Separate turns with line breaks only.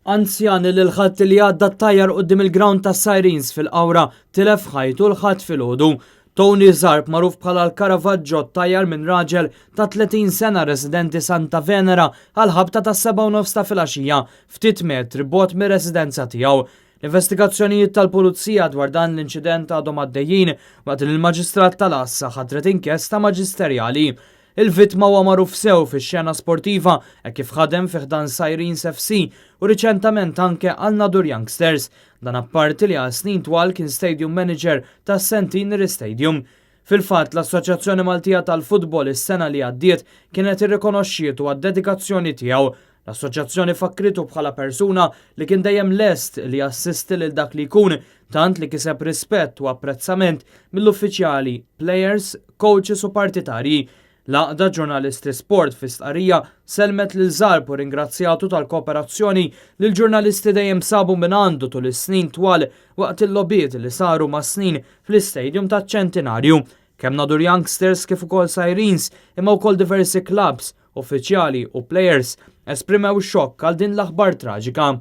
Anzjan li l-Ħadd li għadda ttajjar quddiem il-ground ta' Sirens fil-Qawra tilef ħajtu l-Ħadd filgħodu. Tony Zarb, magħruf bħala l-Caravaggio, ttajjar minn raġel ta' 30 sena residenti Santa Venera għal ħabta ta' 7:30 ta' filgħaxija, ftit metri bogħod mir-residenza tiegħu. L-investigazzjonijiet tal-Pulizija dwar dan l-inċident għadhom għaddejjin waqt li l-Maġistrat tal-Għassa ħatret inkjesta maġisterjali. Il-vittma huwa magħruf sew fix-xena sportiva hekk kif ħadem fi ħdan Sirens FC u riċentament anke għal Nadur Youngsters. Dan apparti li għal snin twal kien stadium manager tas Centenary Stadium. Fil-fatt, l-Assoċjazzjoni Maltija tal-Futbol is-sena li għaddiet kienet irrikonoxxietu għad-dedikazzjoni tiegħu. L-assoċjazzjoni fakkritu bħala persuna li kien dejjem lest li jassisti lil dak li jkun, tant li kiseb rispett u apprezzament mill-uffiċjali, players, coaches u partitarji. L-Għaqda Ġurnalisti Sport fi stqarrija sellmet lil Zarb u ringrazzjatu tal-kooperazzjoni li l-ġurnalisti dejjem sabu minn għandu tul is-snin twal waqt il-logħbiet li saru mas-snin fl-istadium taċ-Ċentinarju. Kemm Nadur Youngsters kif ukoll Sirens, imma wkoll diversi clubs, uffiċjali u players esprimew xokk għal din l-aħbar traġika.